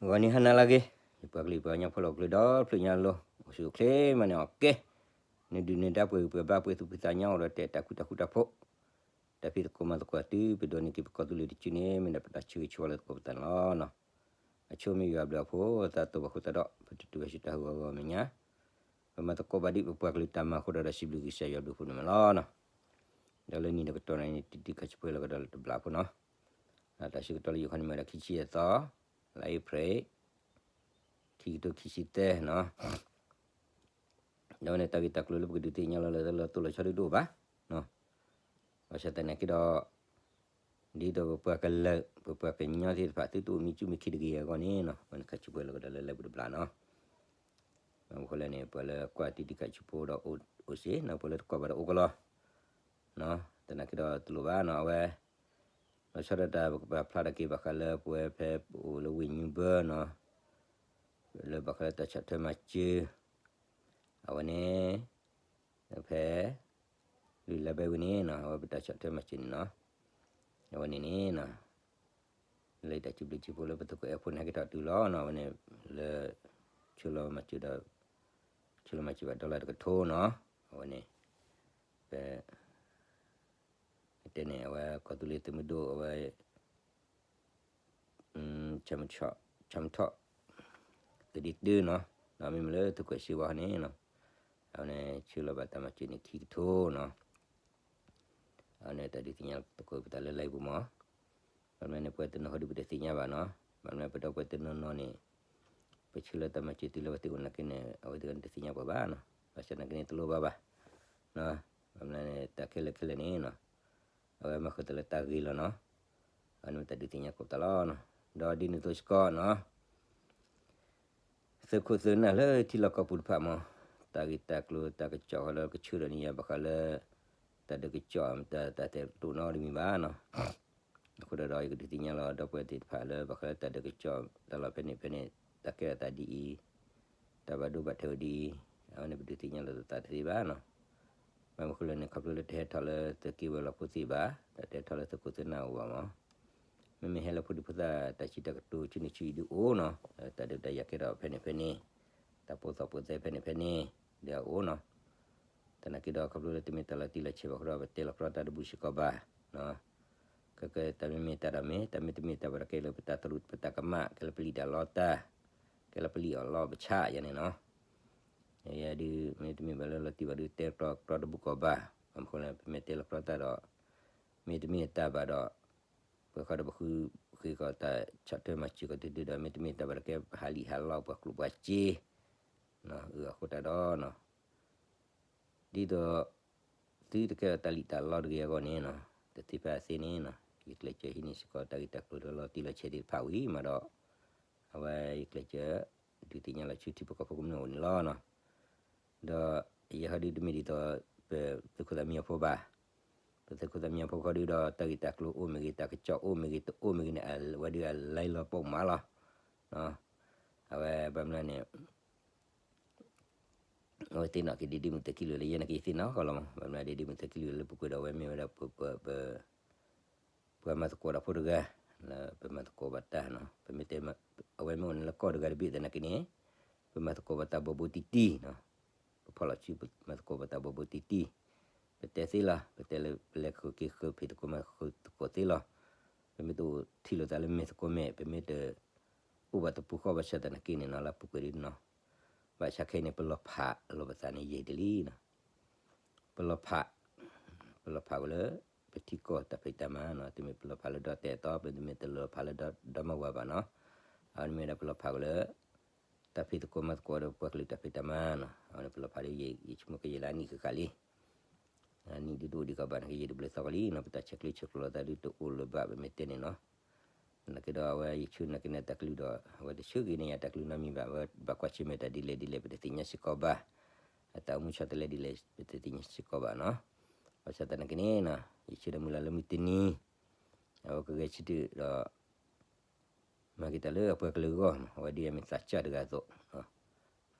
ဂီၤနံၤဟါနၤလၢအဂ့ၤ, ယပှၤကလုာ်ပှၤကညီဖိလီၤ အိၣ်ကျၢၤဒီဖျၢၣ်ညါလီၤ အိၣ်ဆူၣ်အိၣ်ချ့မးန့ၣ်အီၤကဲ, နဒုၣ်နဒါပှဲၤဂံၢ်ပှဲၤဘါပှဲၤသူၣ်ဖှံသးညီအိၣ်ဒီးတဲတၢ်ဃူတၢ်ဃူတၢ်ဖိး, တၢ်ဖံးသကိးမၤသကိးတုၤ ပဒိးန့ၢ်က့ၤပကီၢ်သူလ့ၤတစုန့ၣ် မ့ၢ်ဒၣ်ပတၢ်ဆၢဂ့ၤဆၢဝါလၢသကိးပသးန့ၣ်လီၤ. အဆိမ့ၢ်ယွၤဘျုးအဖိ သးတိၢ်ဘၣ်ဃိသတးဒီး ပတတုၤဝဲဆူတၢ်ဟးဂီၤဂီၤမဲာ်ညါ, ပမၤသကိးဘၣ်ဒံးပပှၤကလုာ်တၢ်မၤအဃိဒီး ဒီးစံးဘျုးကစၢ်ယွၤဘျုးအဖိန့ၣ်မးလီၤ. ဒီးလၢနံၤဒီးကတီၢ်န့ၣ် တံၤတံၤခါဆူဖိလၢကဒီးလၢတဘျီဖိနီၤ, တၢ်ဆၢကတီၢ်လၢယိၤခီန့ၣ်မ့ၢ်ဝဲဒၣ်ခံဆံယဲၢ်သီ, လါအ့ဖြ့ၣ်, ခံကထိခံဆံသၢနီၤ. ဒီးဝဲန့ၣ်တၢ်ဂ့ၢ်တၢ်ကျိၤလၢပကဒုးသ့ၣ်ညါလီၤလၢလီၤတိၢ်လီၤဆီဒုးတအိၣ်ဘၣ်, ဘၣ်ဆၣ်သနာ်က့ဒီး ဒ်သိးပပှၤကလုာ် ပပှၤကညီသ့ၣ်တဖၣ်သုတအိၣ်မံကၠူၣ်မံခံတဂ့ၤအဂီၢ်န့ၣ်နီၤ, ဝဲန့ၣ်ခါဆူပှဲၤလီၤကဒီးလၢလၢပူၤတဘျီနီၤ. အဃိလဲၣ်န့ၣ် ပှၤလၢကွၢ်တံၤတံၤခါဆူဖိဒီးအိၣ်စ့ၢ်နီၤ, ပှၤလၢတကွၢ်ဘၣ်ဒီးအိၣ်ကလီၤ, သနာ်က့ဒီးတလိၣ်ဘၣ်နီၤ, အဝဲ လီၤဆီဒၣ်တၢ်ပကပာ်ဖျါထီၣ်က့ၤဘၣ်ဃးလၢပဝဲဖဲပအိၣ်လၢဝ့ၢ်ညူဘၢနီၤ, လၢဘၣ်ဃးလၢတၢ်ဆီၣ်ထွဲမၤစၢၤ အဝဲန့ၣ် ဖဲ လုၢ်လၢ်ဘဲဝံၤန့ၣ်နီၤ, အဝဲပတၢ်ဆီၣ်ထွဲမၤစၢၤန့ၣ်နီၤ, အဝဲန့ၣ်န့ၣ်နီၤ, လၢတၢ်စံးဘျုးစံးဖှိၣ်လၢပသုးခိၣ်အဲၣ်ဖိန့ၣ်ဟဲက့ၤထီၣ်တုၤလီၤနီၤ, အဝဲန့ၣ် လၢ ဆှၢလီၤမၤစၢၤဒီး ဆှၢလီၤမၤစၢၤဘၣ် dollar တကထိနီၤ, အဝဲန့ၣ် ပ တဲန့ၣ် အဝဲကီၢ်သူလ့ၤသုးမုၢ်ဒိၣ် အဝဲ ဆၣ်မထီၣ် သဒံတၢနီၤ, ဒီးမ့မ့ၢ်လၢသုးခိၣ်စ့ဝါန့ၣ်နီၤ, အဝဲန့ၣ် ဆှၢလီၤဘၣ်တၢ်မၤစၢၤန့ၣ်ခံကထိနီၤ, အဝဲန့ၣ်တၢ်ဒုးသ့ၣ်ညါသကိးပသးလၢလံာ်ပူၤမး, ဘၣ်မနုၤန့ၣ် ပဝဲတနီၤဟီဒုးပတသ့ၣ်ညါဘၣ်နီၤ, ဘၣ်မနုၤပဒီပုၢ်ဝဲၢ်တနီၤနီၤန့ၣ် ပဆှၢလီၤတၢ်မၤစၢၤတုၤလၢပှၤသ့ၣ်အိၣ်နာ်က့န့ၣ် အဝဲသ့ၣ်တသ့ၣ်ညါပှၤဘၣ်နီၤ, ဘၣ်ဆၣ်နာ်က့န့ၣ်တလိၣ်ဘၣ်ဘၣ်, ဘၣ်မနုၤန့ၣ် တၢ်ခဲလၢာ်ခဲလၢာ်န့ၣ်နီၤ အဝဲမၤဃုာ်သးလၢတၢ်ဂ့ၤလီၤနီၤ, အဝဲန့ၣ်မ့ၢ်တၢ်ဒုးသ့ၣ်ညါသကိးပသးလီၤနီၤ, ဒီးဒ်န့ၣ်အသိးစ့ၢ်ကီးနီၤ သုးခိၣ်သုးနၢ်လၢထံလီၢ်ကီၢ်ပူၤတဖၣ်မး, တၢ်ဂ့ၢ်တၢ်ကျိၤတၢ်ကစီၣ်ဃီလၢကဆှၢဒီးန့ၣ်ယၤဘၣ်ဃးလၢ တၢ်ဒုးကစီၣ် တၢ်သဲးတအိၣ်နီတမံၤဘၣ်နီၤ, အဃိဒီးယကဒုးသ့ၣ်ညါလီၤ ဒီပုၢ်ဝဲၢ်သ့ၣ်တဖၣ်လၢဘၣ်ဃးလၢတၢ်ဒုးကစီၣ် တၢ်လီၢ်ဖဲန့ၣ်ဖဲန့ၣ် တၢ်ကဲထီၣ်သးဒ်အံၤ, တၢ်ဘၣ်ဒိဘၣ်ထံးဒ်အံၤ, အဝဲန့ၣ်ပဒုးသ့ၣ်ညါလီၤသးတသ့ဘၣ်နီၤ, ဘၣ်မနုၤဃိလဲၣ်န့ၣ် ခီဖျိလၢတဟဲထီၣ်လၢသုးက့ဝဲၤလီၢ်ခိၣ်သ့ၣ်ဘၣ်, တၢ်တဟဲထီၣ်လၢသုးခိၣ်သုးနၢ်အအိၣ်ဘၣ်မး, မ့မ့ၢ်ဟဲလၢဖိဒံဖိသၣ်တၢ်စံးတၢ်ကတိၤဆူန့ၣ်ဆူအံၤဒုးအိၣ်နီၤ, တၢ်ဒုးတၢ်ယၤကဲထီၣ်ဖဲန့ၣ်ဖဲန့ၣ်, တၢ်ပိာ်သီပိာ်သဲဖဲန့ၣ်ဖဲန့ၣ် ဒုးအိၣ်နီၤ, သနာ်က့ဒီးခီဖျိလၢတမ့ၢ်တၢ်လီၤတံၢ်လီၤဆဲးဘၣ်ဃိဒီး ပတဲလီၤကြီတၢ်တဘူၣ်စ့ၢ်ကီးဘၣ်, ကဲကဲတၢ်မ့မ့ၢ်တၢ်ဒီးမ့ၢ် တၢ်မ့တမ့ၢ်တၢ်ဘၣ်ဒီးကဲလၢပတၢ်သရူးပတၢ်ကမၣ် ကဲလၢပလံၣ်တၢ်လီတၢ်, ကဲလၢပလံၣ်အီၣ်လီအီၣ်ပဆါယၤန့ၣ်နီၤ, ယဲဒုးမ့တမ့ၢ်ဘၣ်လၢလီၤတံၢ်ဘၣ်ဒုးတဲလီၤကြီတဘူၣ်ကီးဘၣ်, ဘၣ်မနုၤဃိလဲၣ် ပမ့ၢ်တဲလီၤကြီတၢ်ဒီး မ့တမ့ၢ်တၢ်ဘၣ်ဒီး ပှဲၤဃီဒီးပဃုဃ့ကီးတၢ်ဆီၣ်ထွဲမၤစၢၤကီးတုၤတုၤဒီး မ့တမ့ၢ်တၢ်ဘၣ်ဒီးကဲပဟးလံာ်ဟးလီပှၤကျိၣ်ပှၤစ့, အဃိတၢ်ဒီး ဒ်သိး သုတကဲထီၣ်တၢ်လံၣ်တၢ်လီတဂ့ၤအဂီၢ်န့ၣ်နီၤ, တသ့ဖဲအသ့န့ၣ်နီၤ, ယကျဲးစၢးဟံးန့ၢ်စ့ၢ်ကီးတၢ်ဂ့ၢ်တၢ်ကျိၤလၢလီၤတံၢ်လီၤဆဲးသ့ၣ်တဖၣ်ဝံၤမးဒီး အဝဲယကျဲးစၢး ဒုးသ့ၣ်ညါလီၤဆူထံဖိကီၢ်ဖိကမျၢၢ်အအိၣ်န့ၣ်လီၤနီၤ. ဒီးယဲဟီဒုးတမ့ၢ်ဒ်သိး ပသုးခိၣ်သးမံအဖိဘၣ်, ပသုးခိၣ်သးမံအဖိဃီဒုးဒီး တၢ်ဂ့ၢ်တၢ်ကျိၤအိၣ်မ့ၢ်ဂ့ၤ တၢ်ကစီၣ်အိၣ်မ့ၢ်ဂ့ၤ တအိၣ်မ့ၢ်ဂ့ၤန့ၣ် အဝဲဒုးအလဲၤလီၤပိာ်မးလီၤ. အဝဲဘၣ်မနုၤန့ၣ် အဝဲသ့ၣ်နီၣ်က့ၤဒ်ဒ့မုၣ်သုးကံလုၢ်လၢယဲနာ်က့ၤသ့ၣ်နီၣ်ဃီလီၤမး, ဘၣ်မနုၤဒ်ဒ့မုၣ်သုးကံလုၢ်လၢပူၤကွံာ်ဒီး အဝဲမ့ၢ်ဝဲဒၣ် ပှၤမၤသကိးတၢ်ဖိတဂၤ, လၢပမၤသကိးဘၣ်တၢ်နီၤ, ပမ့ၢ်တဲ အဝဲမ့ၢ်အိၣ်န့ၣ်လၢကီၢ်တဂၤတဘ့ၣ်သနာ်က့န့ၣ်, ပမၤသကိးဘၣ်တၢ်ဘိးဘိတံၢ်တံၢ်နီၤ, ပဖီၣ်လီၤစု ပမၤသကိးဘၣ်တၢ်ဘိးဘိတံၢ်တံၢ်, ပတဲသ့လီၤ, ပတဲလၢပလဲၤဃုာ်က့ၤဃုာ်ဖံးသကိးမၤဃုာ်သကိးသ့လီၤ, ပမ့ၢ်တအိၣ်ထံၣ်လိာ်သးလၢမဲာ်သကိးမဲာ် ပမ့ၢ်တအိၣ်ဘၣ်တပူၤဃီဘၣ်ဆၣ်သနာ်က့န့ၣ်နီၤ လၢပူၤကွံာ်ဒ်နီၤ, ဘၣ်ဆၣ်ခဲအံၤန့ၣ် ပလီၤဖးလီၤပသးန့ၣ်ယံာ်တလံနီၤ ပလီၤဖး, ပလီၤဖးကွံာ်လၢ ပထံကီၢ်တၢ်ဖံးတၢ်မၤနီၤ, တမ့ၢ်ပလီၤဖးလၢဒီတဲာ်အသီ, ပတမ့ၢ်တလီၤဖးလၢဒီမါဝၤဘၣ်နီၤ, အဝဲန့ၣ်မ့ၢ်ဒၣ်ပလီၤဖးကွံာ်လၢ တၢ်ဖံးသကိးမၤသကိးဒီးပှၤကလုာ်တၢ်ဖံးတၢ်မၤနီၤ, အဝဲန့ၣ်ပလီၤဖးဒီးယဲ ယဆိကမိၣ်ကယဲၢ်လၢအနံၣ်ဃၣ်ဃၣ်လံ အနံၣ်ဒုးတအိၣ်ဒံးဃီဘၣ်န့ၣ် ကယဲၢ်တဘျုးသီဃီလံနီၤ, ပတၢ်ဆဲးကျၢဆဲးကျိးလိာ်သးဒုးတအိၣ်လၢၤဘၣ် ပမ့ၢ်တဲန့ၣ်နီၤ, သနာ်က့ဒီးအဝဲယဆၢနာ်က့န့ၣ်တၢ်ကလုၢ်ဒီး အဝဲတဆၢဂ့ၤန့ၢ်ယၤတၢ်ကလုၢ်နီတမံၤဘၣ်, အဝဲဘၣ်ကွၢ်ဆၢၣ်မဲာ်တၢ်ဒ်လဲၣ်ဒ်လဲၣ် ပတသ့ၣ်ညါစ့ၢ်ကီးဘၣ်, အတၢ်အိၣ်မူဆီတလဲဒ်လဲၣ် ပတသ့ၣ်ညါစ့ၢ်ကီးဘၣ်နီၤ, ဘၣ်ဆၣ်သနာ်က့န့ၣ်နီၤ ယဆၢဒီးမုၢ်လၢ်လၢမုၢ်တနံၤ အဝဲကဂဲၤဆၢထၢၣ်ဒီး မၤက့ၤတၢ်လၢအပှၤကလုာ်အဂီၢ်မး, အဝဲဒ်အမ့ၢ်သးစၢ်တဂၤအသိး,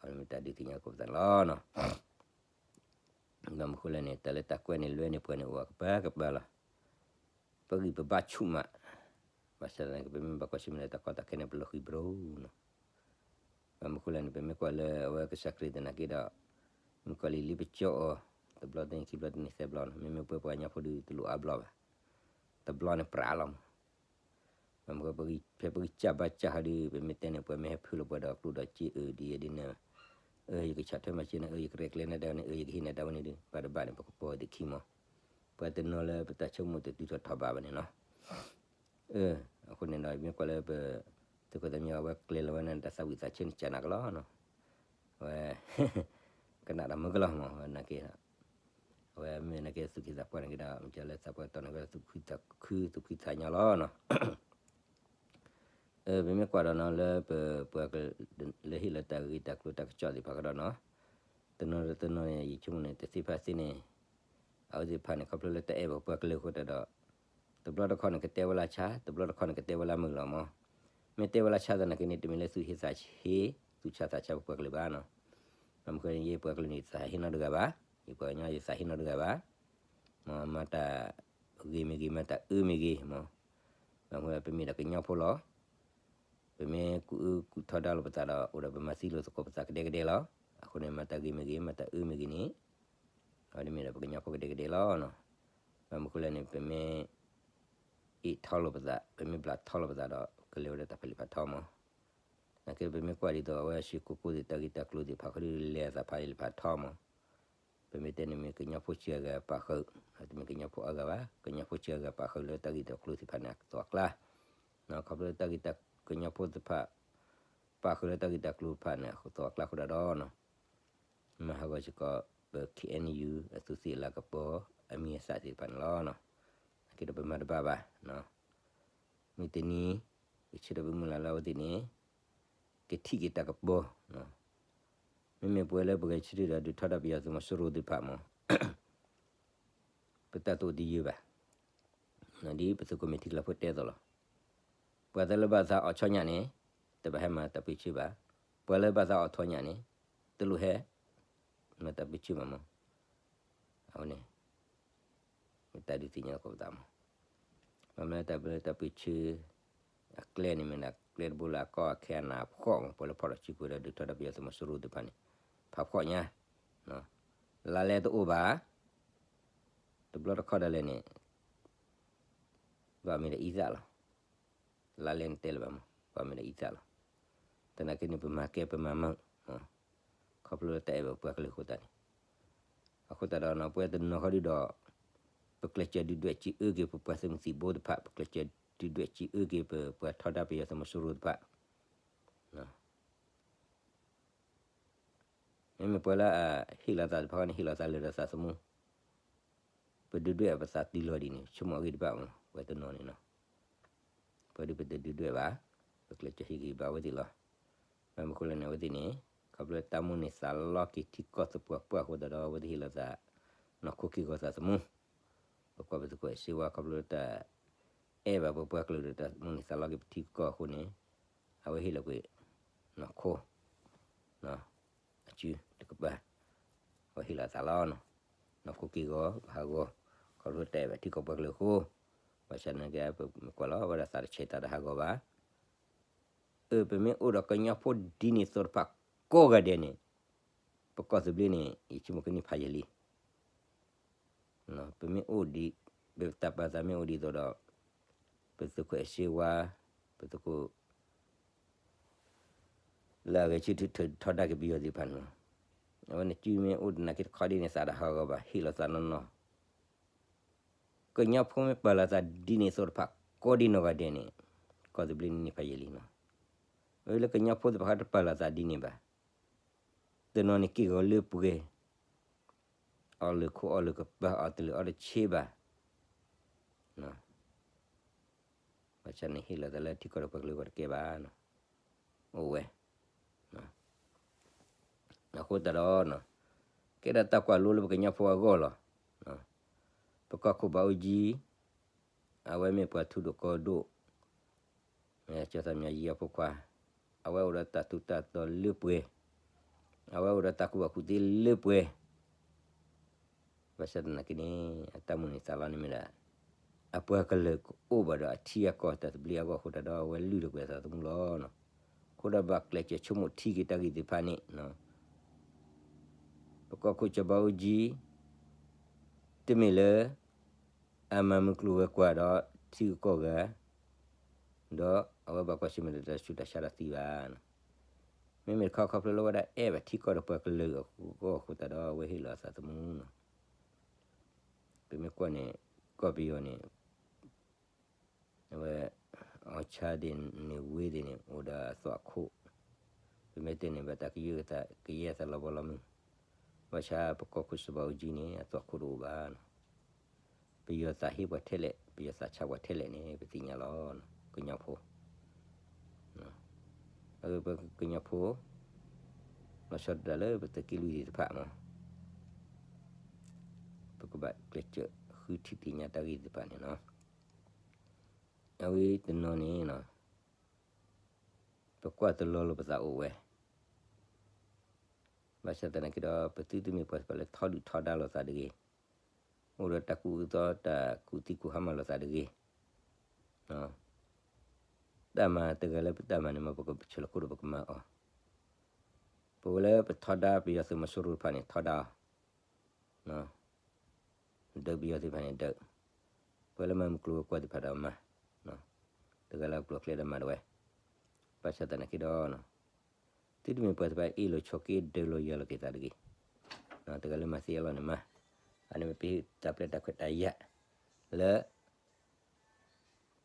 အဝဲမ့ၢ်တၢ်ဒုးသ့ၣ်ညါသကိးပသးန့ၣ်လီၤနီၤ, ဘၣ်မနုၤဃိလဲၣ်န့ၣ် တၢ်လၢတၢ်ကွဲးန့ၣ်လွဲန့ၢ်ပှၤန့ၣ်အိၣ်အကပၤကပၤလီၤ, ပဂံၢ်ပဘါဆူၣ်မး, ပ ဘၣ်ဆၣ်သနာ်က့ ပမ့ၢ်ဘၣ်ကွၢ်ဆၢၣ်မဲာ်ဒီးတၢ်ကီတၢ်ခဲန့ၣ် ပလီၤဃံၤဘြိနီၤ. ဘၣ်မနုၤဃိလဲၣ်န့ၣ် ပမ့ၢ်ကွၢ်လၢအဝဲကစၢ်ခရံာ်သနာ်က့ဒီး မုၣ်ကီၤလံၤလံပကၠီအီၤ တဘျီတနံၤ ခံဘျီတနံၤ သၢဘျီနီၤ. မ့မ့ၢ်ပဝဲပှၤကညီဖိဒီး တလိၣ်အါဘျီဘၣ်, တဘျီန့ၣ်ပြးလီၤမး. ဘၣ်မနုၤဃိ ဖဲပဂံၢ်စၢ်ဘါစၢ်ဟီဒီး ပမ့ၢ်တဲန့ၣ် ပှၤမ့ၢ်ဟဲဖုးလီၤပှၤဒီးကျိၣ်ဒီးစ့အၢဒ်အံၤဒ်န့ၣ်, အၢ ယကဆီၣ်ထွဲမၤစၢၤနၤ, အၢ ယကရဲၣ်ကျဲၤနၤတၢ်ဝဲန့ၣ်, အၢ ယကဟ့ၣ်နၤတၢ်ဝဲန့ၣ်ဒီး ဘၣ်တဘၣ်န့ၣ် ပကပိာ်သ့ၣ်ခံမး. ပှၤတနီၤလၢပတၢ်ဆိကမိၣ်တတုၤထီၣ်ထီၣ်ဘးဘၣ်န့ၣ်နီၤ. အဃိန့ၣ်ဒီး မ့ၢ်ကွၢ်လၢပ သုးခိၣ်သးမံအဝဲကျဲၤလီၤဝဲန့ၣ် တၢ်သးဝံၣ်သးဆၢန့ၣ် ကနၣ်ကလီနီၤ. အဝဲ ကနၣ်တၢ်မုာ်ကလီမး ဝဲနာ်က့ အဝဲမ့ၢ်နာ်က့ သူၣ်က့သးပှၢ်နာ်က့ဒီး မ့ၢ်လၢသးပှၢ်တီန့ၣ် ဝဲသူၣ်ခုသးခု သူၣ်ဖှံသးညီလီၤနီၤ. ပမ့ၢ်ကွၢ်ဒီးနီၤ လၢပ ပှၤက လၢဟ့ၣ်လီၤတၢ်ဂ့ၢ်တၢ်ကျိၤတၢ်ကစီၣ်သ့ၣ်တဖၣ်ကဒီးနီၤ, တနီၤတနီၤန့ၣ် ယဆိကမိၣ်န့ၣ် တသ့ဖးသ့န့ၣ် အဝဲသ့ၣ်တဖၣ်န့ၣ် ခီဖျိလၢတၢ်အဲၣ်ဘၣ်ပှၤကလုာ်အဃိသတးဒီး တဘျီတခီၣ်န့ၣ် ကတဲဝဲလၢဆါ, တဘျီတခီၣ်န့ၣ် ကတဲဝဲလၢမုာ်လီၤမး. မ့ၢ်တဲဝဲလၢဆါသနာ်က့န့ၣ် တမ့ၢ်လၢသူၣ်ဟ့သးဟ့ သူၣ်ဆါသးဆါပပှၤကလုာ်ဘၣ်နီၤ. ဘၣ်မနုၤဃိ ယပှၤကလုာ်န့ၣ် ယသးဟ့နီတဂၤဘၣ်, ယပှၤကညီယသးဟ့နီတဂၤဘၣ်. မ့ၢ်မၤတၢ်ဂ့ၤမ့ၢ်ဂ့ၤ မၤတၢ်အၢမ့ၢ်ဂ့ၤမး, ဘၣ်မနုၤဃိ ပမ့ၢ်ဒၣ်ကညီဖိလီၤ. ပမ့ၢ်ကူၣ်အၢကူၣ်ထီဒါလိာ်ပသးဒီး အိၣ်ဒီးပမၤသံလိာ်သကိးပသးကဒဲကဒဲလီၤ. အဃိန့ၣ် မၤတၢ်ဂ့ၤမ့ၢ်ဂ့ၤ မၤတၢ်အၢမ့ၢ်ဂ့ၤန့ၣ် အဝဲန့ၣ်မ့ၢ်ဒၣ်ပကညီဖိကဒဲကဒဲလီၤနီၤ. ဘၣ်မနုၤဃိလဲၣ်န့ၣ် ပမ့ၢ် အ့ၣ်ထီလိာ်ပသး, ပမ့ၢ်ဘျးထီလိာ်ပသးဒီး ကလဲၤဝဲဒၣ်တၢ်ဖးလံာ်ဖးထီမး. နာ်က့ပမ့ၢ်ကွၢ်ဒ်သိး အဝဲဟံၣ်ကိကိၢ်သ့ၣ် တၢ်ဂ့ၢ်တၢ်ကျိၤသ့ၣ်တဖၣ်ဃီဒီး လဲၤအသးဖးလံာ်ဖးထီမး. ပမ့ၢ်တဲန့ၣ်မ့ၢ် ကညီဖိစှၤဂၤပာ်ဃုာ်, တမ့ၢ်ကညီဖိအါဂၤဘၣ်, ကညီဖိစှၤဂၤပာ်ဃုာ်လၢတၢ်ဂ့ၢ်တၢ်ကျိၤသ့ၣ်တဖၣ်န့ၣ် အကသီအကျါ, ခီဖျိတၢ်ဂ့ၢ်တၢ် ကညီဖိသ့ၣ်တဖၣ် ပာ်ဃုာ်လၢတၢ်ဂ့ၢ်တၢ်ကျိၤတဖၣ်န့ၣ် အကသီအကျါအဃိဒီးနီၤ, မၤဟးဂီၤစ့ၢ်ကီး ပ ခ့ၣ်အဲၣ်ယူၣ် အသူးသ့ၣ်လၤကပီၤ အမံၤအသၣ်သ့ၣ်တဖၣ်န့ၣ်လီၤ. နာ်က့ဒီးပမၤတဘၣ်ဘၣ်. မုၢ်တနံၤ ပဆၢထၢၣ်ပမုၢ်လၢ်လၢအဝဲသ့ၣ်န့ၣ် ကထံၣ်က့ၤတၢ်ကပီၤ, မ့မ့ၢ်ပဝဲလၢပဂဲၤဆၢထၢၣ်ဒီး ဒုးထီဒါပယီၤသုးမီၤစိရိၤသ့ၣ်တဖၣ်မး ပတၢ်တအိၣ်တယၢၤဘၣ်. ဒ်ပသုးခိၣ်မ့ၢ်ထံကျါဖိတဲအသိးလီၤ. ပှၤလၢဘၣ်သးအီၣ်ဆီညၣ်န့ၣ် တဘၣ်ဟဲမၤတၢ်ပၢဆှၢဘၣ်. ပှၤလၢဘၣ်သးအီၣ်ထီညၣ်န့ၣ် တလိၣ်ဟဲ မၤတၢ်ပၢဆှၢဘၣ်မး. အဝဲန့ၣ် မ့ၢ်တၢ်ဒုးသ့ၣ်ညါလီၤကီးပသးမး. ဘၣ်မနုၤတၢ်ပၢတၢ်ပၢဆှၢ အကျဲန့ၣ်မ့ၢ်ဒၣ်ကျဲတဘိလၢအကီအခဲအနးဖှီၣ်မး, ပှၤလၢဖီၣ်လီၤစုကဝဲၤဒီး ဒုးထီဒါပယီၤသုးမီၤစိရိၤသ့ၣ်တဖၣ်န့ၣ် ဖးဖှီၣ်ညါ, လါလဲတအိၣ်ဘၣ်. တဘျီတခီၣ်ဒၣ်လဲာ်န့ၣ် ဘၣ်မ့ၢ်ဒၣ်အံသၣ်လီၤ. လါလဲန့ၣ်တဲလၢၤဘၣ်မး, ဘၣ်မ့ၢ်ဒၣ်အံသၣ်လီၤ. သနာ်က့န့ၣ် ပမၤကဲပမၤမုာ် ခီဖျိလၢတၢ်အဲၣ်ဘၣ်ပှၤကလုာ်အဃိသတးန့ၣ်, အဃိသတးဒီး ပဝဲတနီၤဃီဒုဒီး ပကျဲးစၢးဒုးဒွဲၣ်စံးအၢက့ၤ ပပှၤသုးမုၢ်သံၣ်ဘိသ့ၣ်တဖၣ်, ပကျဲးစၢးဒုးဒွဲၣ်စံးအၢက့ၤ ပပှၤထီဒါပယီၤသုးမီၤစိရိၤသ့ၣ်တဖၣ်. မ့မ့ၢ်ပှၤလၢအဟ့ၣ်လီၤသးသ့ၣ်တဖၣ်န့ၣ် ဟ့ၣ်လီၤသးလၢာ်ဒီးသးသမူ, ပဒုးဒွဲၣ်ပသးတုၤလီၤဒ်န့ၣ် ဆိကမိၣ်အဂ့ၢ်တဘၣ်မး ပှၤတနီၤန့ၣ်နီၤ. ပှၤဒုးပတဒုးဒွဲၣ်ဘၣ်, ပကျဲးစၢးဟ့ၣ်ဂံၢ်ဘါအဝဲသ့ၣ်လီၤ. ဘၣ်မနုၤဃိလဲၣ်န့ၣ် အဝဲသ့ၣ်န့ၣ် ခီဖျိတၢ်မိၣ်န့ၢ်သးလီက့ၤထံကီၢ်သပှၢ်ပှၢ်အဃိသတးဒီး အဝဲသ့ၣ်ဟ့ၣ်လီၤသး နီၢ်ခိက့ၢ်ဂီၤသးသမူ. ပကွၢ်ပသုးခိၣ်အဲၣ်စ့ဝါ ခီဖျိလၢတၢ်အဲၣ်ဘၣ်ပပှၤကလုာ်ဒီးတၢ်မိၣ်န့ၢ်သးလီက့ၤပထံပကီၢ်အဃိန့ၣ် အဝဲဟ့ၣ်လီၤကွံာ် နီၢ်ခိ အစုတကပၤ, အဝဲဟ့ၣ်လီၤသးလီၤနီၤ. နီၢ်ခိက့ၢ်ဂီၤ ပဟးဂီၤ ခီဖျိတၢ်အဲၣ်ဘၣ်ထံကီၢ်ပှၤကလုာ်အဃိ, ဘၣ်ဆၣ်သနာ်က့ ပမ့ၢ်ကွၢ်လီၤ အဝဲဒၣ်သးတဆဲးသးတဟးဂီၤဘၣ်. အၢ ပမ့ၢ်အိၣ်ဒီးကညီဖိဒ်န့ၣ်သိးတဖၣ်ကိးဂၤဒဲးန့ၣ် ပကီၢ်သဘျ့န့ၣ် ယဆိကမိၣ်ကန့ၢ်ဖးယံာ်လံ. ပမ့ၢ်အိၣ်ဒ် ပတၢ်ပာ်သးမ့ၢ်အိၣ်ဒ်သိးဒီး ပသုးခိၣ်အဲၣ်စ့ဝါ ပသုးခိၣ် လၢအဂဲၤဆၢထၢၣ်ထီဒါက့ၤပယီၤသ့ၣ်တဖၣ်န့ၣ်လီၤ. အဝဲန့ၣ်စုမ့ၢ်အိၣ်သနာ်က့တခီဒ်န့ၣ် သးတဟးဂီၤဘၣ် ဟ့ၣ်လီၤသးနီၢ်နီၢ်. ကညီဖိမ့ၢ်ပာ်လီၤသးဒ်န့ၣ်သိးတဖၣ်ကိးဒ်နီၢ်ဂၤဒဲးန့ၣ် ကီၢ်သဘျ့န့ၣ်န့ၢ်ဖးယံာ်လံနီၤ. အဝဲလၢကညီဖိသ့ၣ်တဖၣ်တပာ်လီၤသးဒ်န့ၣ်ဘၣ် တနီၤန့ၣ်က့ၢ်ဂီၤလၢပှဲၤ အီၣ်လၢခိအီၣ်လၢကပၤ အီၣ်တလၢာ်အီတဆ့ဘၣ်. ဘၣ်ဆၣ်န့ၣ်ဟ့ၣ်လီၤသးလၢထံကီၢ်ဒီးပှၤကလုာ်အဂီၢ်တကဲဘၣ်. အိၣ်ဝဲ အဃိသတးဒီး ကဲဒၣ်တၢ်ကွၢ်လိလၢပကညီဖိအဂီၢ်လီၤ. ပကီၢ်ခိၣ်ဘၣ်အူကၠံ အဝဲမ့ၢ်ပှၤထူဒိၣ်ကီၢ်ဒိၣ် မ့ၢ်ကၠီသးမံယံအဖိခွါ, အဝဲအိၣ်ဒီးတၢ်ထူးတၢ်တီၤလၢပှဲၤ, အဝဲအိၣ်ဒီးတၢ်ကူၣ်ဘၣ်ကူၣ်သ့လၢပှဲၤ. ဘၣ်ဆၣ်သနာ်က့န့ၣ် အတၢ်မိၣ်န့ၢ်သးလီန့ၣ်မ့ၢ်ဒၣ် အပှၤကလုာ်ကအိၣ်ဘၣ်ဒီးအထံအကီၢ်တၢ်သဘျ့အဂီၢ်အဃိသတးဒီး အဝဲလုၢ်ထီၣ်ကွံာ်အသးသမူလီၤ. အဃိဒီးဘၣ်ကျဲးစၢးဆိကမိၣ်ထံက့ၤတၢ်ဂ့ၢ်သ့ၣ်တဖၣ်န့ၣ် ပကီၢ်ခိၣ်စီၤဘးအူကၠံ တမ့ၢ်လၢ အမၤမုၢ်ကျိၤဝဲၤကွာ်ဒီးထံဂုၤကီၢ်ဂၤ ဒီးအဝဲဘၣ်ကွၢ်ဆၢၣ်မဲာ်ဒီးတၢ်ဆူးတၢ်ဆါဒီးသံဘၣ်. မ့မ့ၢ်တခီခီဖျိလၢဝဲဒၣ်အဲၣ်ဘၣ်ထံကီၢ်ဒီးပှၤကလုာ်အဂီၢ်အဃိသတးဒီး အဝဲဟ့ၣ်လီၤအသးသမူန့ၣ် ပမ့ၢ်ကွၢ်န့ၣ် ကီၢ်ပယီၤန့ၣ် အဝဲ အီၣ်ဆါသ့ၣ်န့ၣ် ဝ့ၢ်သ့ၣ်န့ၣ် အိၣ်ဒီးအသွၣ်ခိၣ်, ပမ့ၢ်တဲန့ၣ် ဘၣ်တၢ်ကယဲၢ်သးလီၤဘီလီၤမုၢ်, ဘၣ်ဆၣ်ပကီၢ်ခိၣ်စီၤဘးအူကၠံန့ၣ် အသွၣ်ခိၣ်တအိၣ်ဘၣ်. ပယီၤသးဟ့ပှၤထဲလဲၣ် ပယီၤသးဆါပှၤထဲလဲၣ်န့ၣ် ပသ့ၣ်ညါလီၤ. ကညီဖိ ပကညီဖိ လီၤဆီဒၣ်တၢ်လၢပသုးက့လွံၢ်သ့ၣ်တဖၣ်မး ပကဘၣ်ကျဲးစၢးဃုထံၣ်သ့ၣ်ညါတၢ်ဂ့ၢ်သ့ၣ်တဖၣ်န့ၣ်လီၤ. အဝဲတနီၤန့ၣ် ပကွၢ်တလီၤလိာ်ပသးအိၣ်ဝဲ, ဘၣ်ဆၣ်သနာ်က့ဒီး ပသုတမ့ၢ်ပှၤသ့ၣ်တဖၣ်လၢထီဒုၣ်ထီဒါလိာ်သးတဂ့ၤ, အိၣ်ဒီးတၢ်ကူၣ်အုးသီ တၢ်ကူၣ်သံကူၣ်ဟါမၢ်လိာ်သးတဂ့ၤ. တၢ်မၤတဂၤလၢပတၢ်မၤန့ၣ်မး ပကဆၢလီၤခိၣ်ဒီးပကမၤအီၤ, ပဝဲလၢပထီဒါပယီၤသုးမီၤစိရိၤတဖၣ်န့ၣ် ထီဒါအီၤ ဒုးပယီၤသ့ၣ်တဖၣ်န့ၣ်ဒုး, ပှၤလၢမၤမုၢ်ကျိၤဝဲၤကွာ်သ့ၣ်တဖၣ်ဒီးမၤ, တဂၤလၢအကျိၤအကျဲဒီးမၤဒၣ်ဝဲ, ဘၣ်ဆၣ်သနာ်က့ဒီး သုတမ့ၢ်ပှၤသ့ၣ်တဖၣ်အ့ၣ်လိာ်ဆိးက့ဒုးလိာ်ယၤလိာ်က့ၤသးတဂ့ၤ, တဂၤလၢမၤသ့အလီၢ်န့ၣ်မၤ, အန့ၣ်မ့ၢ်ပဟ့ၣ်တၢ်ပျဲတၢ်ခွဲးတၢ်ယာ် လၢ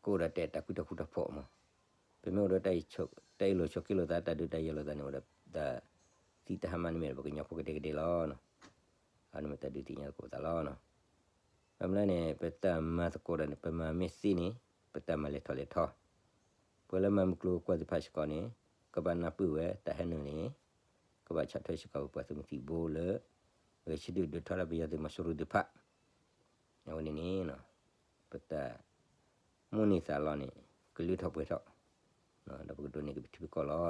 ကအိၣ်ဒီးတၢ်အဲၣ်တၢ်ကွံတၢ်ဃူတၢ်ဖိးမး, ပမ့ၢ်အိၣ်ဒီး တၢ်အ့ၣ်လိာ်ဆိးက့လိာ်သး တၢ်ဒုးတၢ်ယၤလိာ်သးန့ၣ် အိၣ်ဒီးတၢ်သံတၢ်ဟါမၢ်န့ၣ်မ့ၢ်ဒီး ပကညီဖိကဒဲကဒဲလီၤ. အန့ၣ်မ့ၢ်တၢ်ဒုးသ့ၣ်ညါသကိးပသးလီၤ. ဘၣ်မနုၤလဲၣ်န့ၣ် ပတၢ်မၤသကိးတၢ်န့ၣ် ပမၤမ့ၢ်သ့န့ၣ် ပတၢ်မၤလဲၤထီၣ်လဲၤထီ, ပှၤလၢမၤမုၢ်ကျိၤဝဲၤကွာ်သ့ၣ်တဖၣ်စ့ၢ်ကီးန့ၣ် ကဘၣ်နၢ်ပၢၢ်ဝဲတၢ်ဟဲနုာ်န့ၣ် ကဘၣ်ဆီၣ်ထွဲစ့ၢ်ကီးပှၤသုးမုၢ်သံၣ်ဘိလၢ ဂဲၤဆၢထၢၣ်ဒုးထီဒါပယီၤသုးမီၤစိရိၤသ့ၣ်တဖၣ် အဝဲန့ၣ်န့ၣ် ပတၢ်မိၣ်န့ၢ်သးလီၤန့ၣ် ကလုၢ်ထီၣ်ပှဲၤထီၣ်, ဒီးပကဒိးန့ၢ်က့ၤပထံပကီၢ်လီၤ. ဒီးပှၤထံ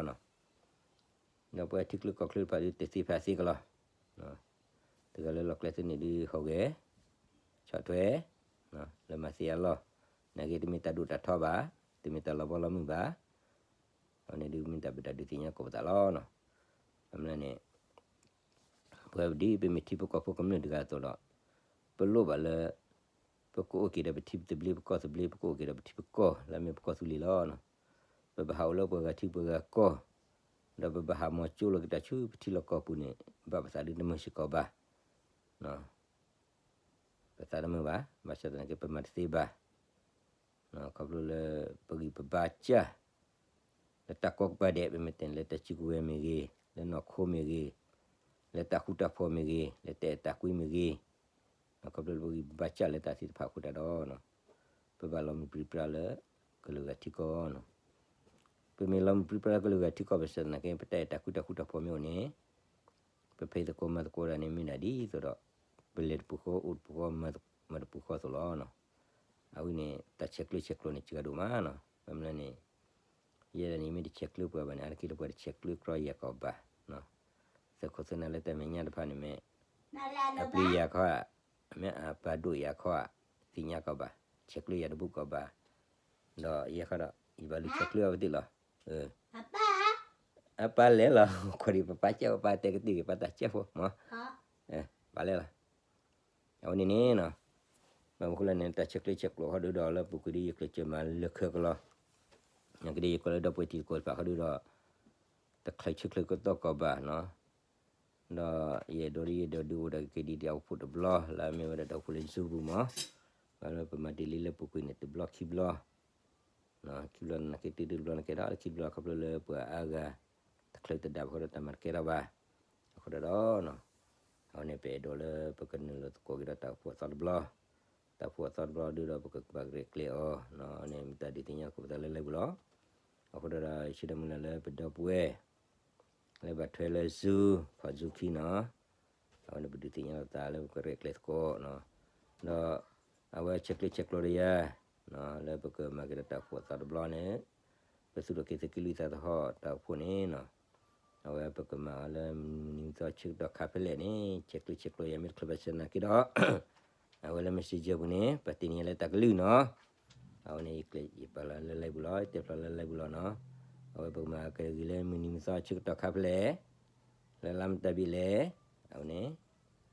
ချၢကီၢ်ချၢတဖၣ်ဒုးတသ့ဖးသ့ကလီၤ, တဂၤလၢလီၢ်ကျဲသ့န့ၣ်ဒုးဟူးဂဲၤ ဆီၣ်ထွဲ လၢမၤသ့အလီၢ်, နာ်က့တမ့ၢ်တၢ်ဒိၣ်တၢ်ထီဘၣ်, တမ့ၢ်တၢ်လီၤဘီလီၤမုၢ်ဘၣ်, အဝဲန့ၣ်ဒုးမ့ၢ်တၢ်ပတၢ်ဒုးသ့ၣ်ညါသကိးပသးလီၤ. ဘၣ်မနုၤလဲၣ်န့ၣ် ပဝဲဒ်ပမ့ၢ်ထံဖိကီၢ်ဖိကမျၢၢ်တဂၤအသိးဒီး ပလိၣ်ဘၣ်လၢ ပကအိၣ်က့ၤဒီးပထံပသဘျ့ ပကီၢ်သဘျ့ ပကအိၣ်က့ၤဒီးပထံပကီၢ်လၢအမ့ၢ်ပကီၢ်သူလ့ၤလီၤ. ပဘၣ်ဟးအိၣ်လၢပှၤဂၤထံပှၤဂၤကီၢ်, ဒီးပဘၣ်ဟးမၤကၠိလီၤက့ၤတၢ်ဆူပထံလီၢ်ကီၢ်ပူၤန့ၣ် ဘၣ်ပသးဒုးတမုာ်စ့ၢ်ကီးဘၣ် ပသးတမုာ်ဘၣ်, ဘၣ်ဆၣ်သနာ်က့ ပမၤတသ့ဘၣ်. ခီဖျိလၢပဂံၢ်ပဘါစၢ် လၢတၢ်ကိးကပၤဒဲး ပမ့ၢ်တဲလၢတၢ်စုကဝဲၤမ့ၢ်ဂ့ၤ, လၢနီၢ်ခိမ့ၢ်ဂ့ၤ, လၢတၢ်ဃူတၢ်ဖိးမ့ၢ်ဂ့ၤ, လၢတၢ်အဲၣ်တၢ်ကွံမ့ၢ်ဂ့ၤ, ခီဖျိလၢပဂံၢ်ပဘါစၢ်လၢတၢ်သ့ၣ်တဖၣ်အဃိတၢ်ဒီး ပဘၣ်လီၤမုၢ်ပြံပြါလၢ ကလုာ်ဂၤထံကီၢ်န့ၣ်, ပမ့ၢ်လီၤမုၢ်ပြံပြါလၢကလုာ်ဂၤထံကီၢ် ဘၣ်ဆၣ်သနာ်က့ ပတၢ်အဲၣ်တၢ်ကွံတၢ်ဃူတၢ်ဖိးမ့ၢ်အိၣ်န့ၣ် ပဖံးသကိးမၤသကိးတၢ်န့ၣ် မ့ၢ်ဒၣ်ဒ်သိးဒီး ပလဲၤတပူၤဃီအိၣ်တပူၤဃီ မၤတပူၤဃီအသိးလီၤ. အဝဲန့ၣ် တၢ်ဆဲးကျၢဆဲးကျိးန့ၣ် စှၤဒိၣ်မးန့ၣ်, ဘၣ်မနုၤလဲၣ်န့ၣ် ယဲဒၣ်န့ၣ် မ့ၢ်တဆဲးကျၢပှၤဘၣ်န့ၣ် အါတက့ၢ်လၢပှၤတဆဲးကျၢကြီယၤကီးဘၣ်, သုးခိၣ်သုးနၢ်လၢတၢ်မဲာ်ညါတဖၣ်န့ၣ်မ့ၢ် အပျံၤယၤခီဧါ, မ့ၢ်အပာ်ဒိၣ်ယၤခီဧါ, သ့ၣ်ညါကီးဘၣ်, ဆဲးကျၢယၤတဘူၣ်ကီးဘၣ်, ဒီးယဲခီဒီး ယဘၣ်လူၤဆဲးကျၢအဝဲသ့ၣ်လီၤ. အပၢ်လဲၤလီၤ, ခိၣ်ဒံးပပၢ်ကဲ ပပၢ်တဲကသံၣ်ဂ့ၤ ပၢ်တၢ်ကဲဖိမး, ပၢ်လဲၤလီၤ. အဝဲန့ၣ်န့ၣ် ဘၣ်မနုၤဃိလဲၣ်န့ၣ် တၢ်ဆဲးကျၢဆဲးကျိးဃီဒုဒီး လၢပူၤကွံာ်ဒ်ယကျဲးစၢးမၤလၢခဲကလီၤ, နာ်က့ဒ်ယကွဲးလၢဒီပုၢ်ဝဲၢ်တံၤသကိးတဖၣ်ဃီဒုဒီး တချုးဆၢချုးကတီၢ်ကီးဘၣ်န့ၣ်, ဒီးယအဲၣ်ဒိးဒ်ယအဲၣ်ဒိးဒုးအိၣ်ဒီးက့ၤဒ်တၢ်အိၣ်ဖှိၣ်တဘျီ လၢအမ့ၢ်ဝဲဒၣ်တၢ်အိၣ်ဖှိၣ်လၢ Zoom ပူၤမး, ဘၣ်လၢပမၤတ့ၢ်လံလၢပူၤကွံာ်န့ၣ် တဘျီခံဘျီ ခံဘျီန့ၣ်က့ တုၤတဘျီန့ၣ်က့ဒီး လၢခံဘျီခီဖျိလၢပှၤအါဂၤ တချုးတဒါဘၣ်ဃီဒီးတၢ်မၤတကဲထီၣ်ဘၣ်, အဃိဒီး အဝဲန့ၣ်ပအဲၣ်ဒိးလၢပကနုာ်လီၤသကိးက့ၤဒီးတၢ်အိၣ်ဖှိၣ်အသီတဘျီ, တၢ်အိၣ်ဖှိၣ်အသီတဘျီဒုဒီး ပကဘၣ်ကရဲၣ်ကျဲၤအီၤန့ၣ် မ့ၢ်တၢ်ဒုးသ့ၣ်ညါသကိးပသးလၢလၢပူၤလီၤ. အဃိဒီး ယဆၢမုၢ်လၢ်လၢပဒီပုၢ်ဝဲၢ် လၢဘၣ်ထွဲလၢ Zoom ဖီၣ် Zoom ခံန့ၣ်, အဝဲန့ၣ်ပဒုးသ့ၣ်ညါလိာ်သးလၢပကရဲၣ်ကျဲၤသကိးန့ၣ်, ဒီးအဝဲဆဲးကျၢဆဲးကျိးဒီးယၤ လၢပကမၤက့ၤဒီးတၢ်အိၣ်ဖှိၣ်အသီတဘျီန့ၣ်, ပသူၣ်ထီၣ်က့ၤသုးက့လွံၢ်သးသဟီၣ်တၢ်အိၣ်ဖှိၣ်န့ၣ်, အဝဲပကမၤအီၤလၢမုၢ်နံၤမုၢ်သီဆၢကတီၢ်ခါဖဲလဲၣ်န့ၣ် ဆဲးကျၢဆဲးကျိးယၤမ့ၢ်တချုးဘၣ်ဆၣ်သနာ်က့ဒီး အဝဲလၢ messenger ပူၤန့ၣ် ပှၤတ့န့ၢ်ယၤလၢတၢ်ကလုၢ်နီၤ. အဝဲန့ၣ် ယကျဲးယပာ်လီၤလၢ live ပူၤလီၤ, တဲဖျါလၢ live ပူၤလီၤနီၤ. အဝဲပကမၤကဂ့ၤလၢမုၢ်နံၤမုၢ်သီဆၢကတီၢ်ခါဖဲလဲၣ်, လၢလါမတၤဘ့ၣ်လဲၣ်, အဝဲန့ၣ်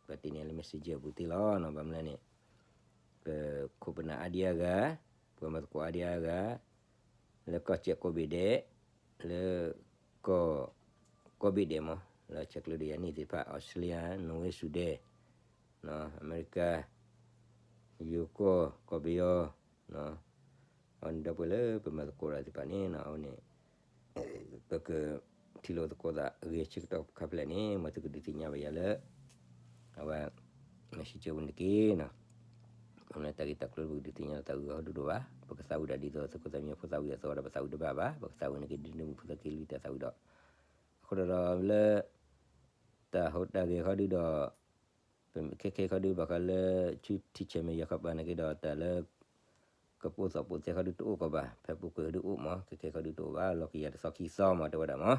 ပှၤတ့န့ၢ်ယၤလၢ messenger ပူၤသ့လီၤနီၤ. ဘၣ်မနုၤလဲၣ်န့ၣ် ပခိၣ်ပနၢ်အါဒံအါဂၤ, ပှၤမၤသကိးအါဒံအါဂၤ, လၢကီၢ်စဲၣ်ကိးဘ့ၣ်ဒဲး, လၢကီၢ်, ကိးဘ့ၣ်ဒဲးမး, လၢဆဲးကျိးဒီးယၤန့ၣ်သ့ၣ်တဖၣ် Australia, Norway, Sweden, အမဲရကၤ, ယိၤကီၢ်, ကီၢ်ပယီၤ, အဝဲန့ၣ်ဒီပုၢ်ဝဲၢ်လၢပမၤသကိးတၢ်သ့ၣ်တဖၣ်န့ၣ်နီၤ, အဝဲန့ၣ် ပကထံၣ်လိာ်သကိးသးဂ့ၤဆၢကတီၢ်ခါဖဲလဲၣ်န့ၣ် မ်သုကဒုးသ့ၣ်ညါဘၣ်ယၤလၢ အဝဲ messenger ပူၤန့ၣ်တက့ၢ်နီၤ. အဝဲန့ၣ်တၢ်ဂ့ၢ်တၢ်ကျိၤပကဒုးသ့ၣ်ညါလီၤသးဂ့ၢ်ဟီဒုဒိၣ်ဘၣ်, ပကသးဝံၣ်ဒၣ်ဒ်သိး သုးခိၣ်သးမံဖိသးဝံၣ်အသိးဒီး ပသးဝံၣ်တဘၣ်ဘၣ်, ပကသးဝံၣ်န့ၣ်က့ၤဒ်န့ၣ်မုၢ်ဖိသၣ်က့လွံၢ်တၢ်သးဝံၣ်ဒီး အဃိဒီးလၢ တၢ်ဟူးတၢ်ဂဲၤခီဒုဒီး ခဲခဲခီဒု ဘၣ်ဃးလၢ ဆူထံဆဲးမဲာ်ယီၤခီပၤန့ၣ်က့ၤဒီး တၢ်လၢ ကပိာ်သီၣ်ပိာ်သဲခီဒုတအိၣ်ကီးဘၣ်, ဖဲပူၤကွံာ်ဒုအိၣ်မး, ခဲခဲခီဒုတအိၣ်ဘၣ်, လီၤကယၤတသီခံသီမး တဲဝဲဒၣ်မး.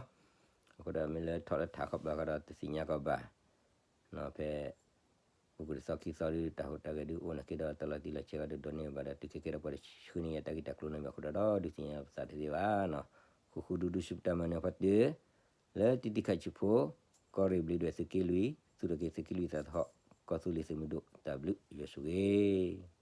အဃိဒီးမ့ၢ်လၢထီၣ်လၢထးခီပၤဃီဒီး တသ့ၣ်ညါကီးဘၣ် ဖဲ ပူၤကွံာ်တသီခံသီဒု တၢ်ဟူးတၢ်ဂဲၤဒုအိၣ်န့ၣ်က့ၤဒီး တၢ်လီၤတံၢ်လီၤဆဲးခီဒုဒိးန့ၢ်ဘၣ်ဒီး တုၤခဲခဲဒီးပှၤတဆှၢန့ၢ်ယၤတၢ်ဂ့ၢ်တၢ်ကျိၤန့ၣ်ဘၣ်အဃိဒီး ဒုးသ့ၣ်ညါပသးတသ့ဘၣ်နီၤ. ဃူဃူဒူဒူစံးပတၢ်မၤနၢၤဖီတၢၢ် လၢတံၤတံၤခးဆံးဖိ ကီၢ်ရ့ၣ်ဘျ့းဒွဲၣ်သုးက့လွံၢ် သူၣ်ထီၣ်က့ၤသုးက့လွံၢ်သးသဟီၣ် ကီၢ်သူလ့ၤသုးမုၢ်ဒိၣ် တၢ်ဘျုးယွၤဆိၣ်ဂ့ၤ